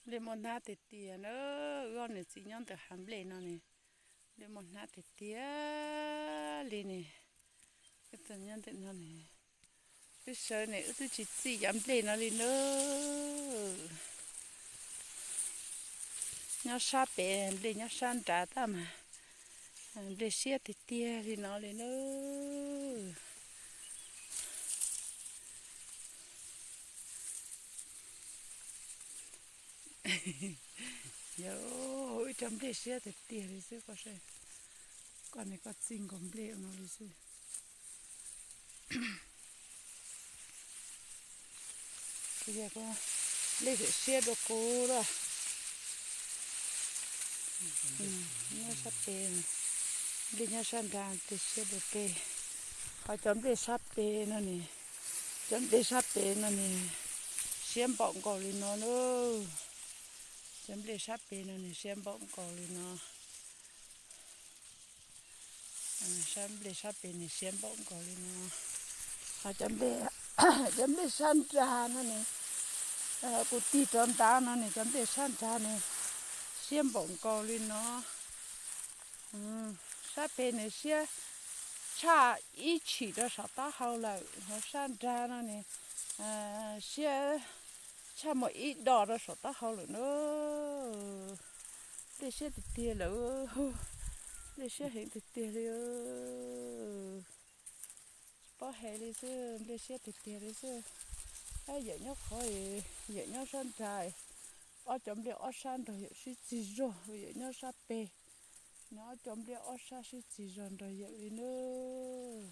Nplej muaj hnab tiag tiag na, wb ob niam txiv nyob ntawm hav nplej no ne, nplej muaj hnab tiag tiag li ne. Wb nyob ntawm no ne, wb sawv ne wb twb tsis txij cov nplej no li na. Nyob sab pem nplej nyob sab nrad tab mas nplej siab tiag tiag li no li na. Yog ib co nplej siab tiag tiag li xwb, koj saib, koj niam koj txij nkaus nplej no li xwb. Nplej siab dua kuv lawm. Nyob sab pem, nplej nyob sab nrad nplej siab dua pem. Ho cov nplej sab pem no ne, cov nplej sab pem no ne siab npaum nkaus li no na. Cov nplej sab pem no ne siab npaum nkaus li no. Sab nplej sab pem ne siab npaum nkaus li no. Ho cov nplej, cov nplej sab nrad no ne, kuv tig rov nrad no ne cov nplej sab nrad ne siab npaum nkaus li no. Sab pem ne siab tshaj ib tshim rau saum taub hau lawm, ho sab nrad no ne siab tshaj muaj ib dos rau saum taub hau lawm na. Nplej siab tiag tiag lawm, nplej siab heev tiag tiag li. Tsis paub hais li xwb, nplej siab tiag tiag li xwb. Yawm nyob qhov, yawm nyob sab nrad, ob cov nplej ob sab nrog yawm sib txig zog, yawm nyob sab pem, nws ob cov nplej ob sab sib txig zog nrog yawm li nawb.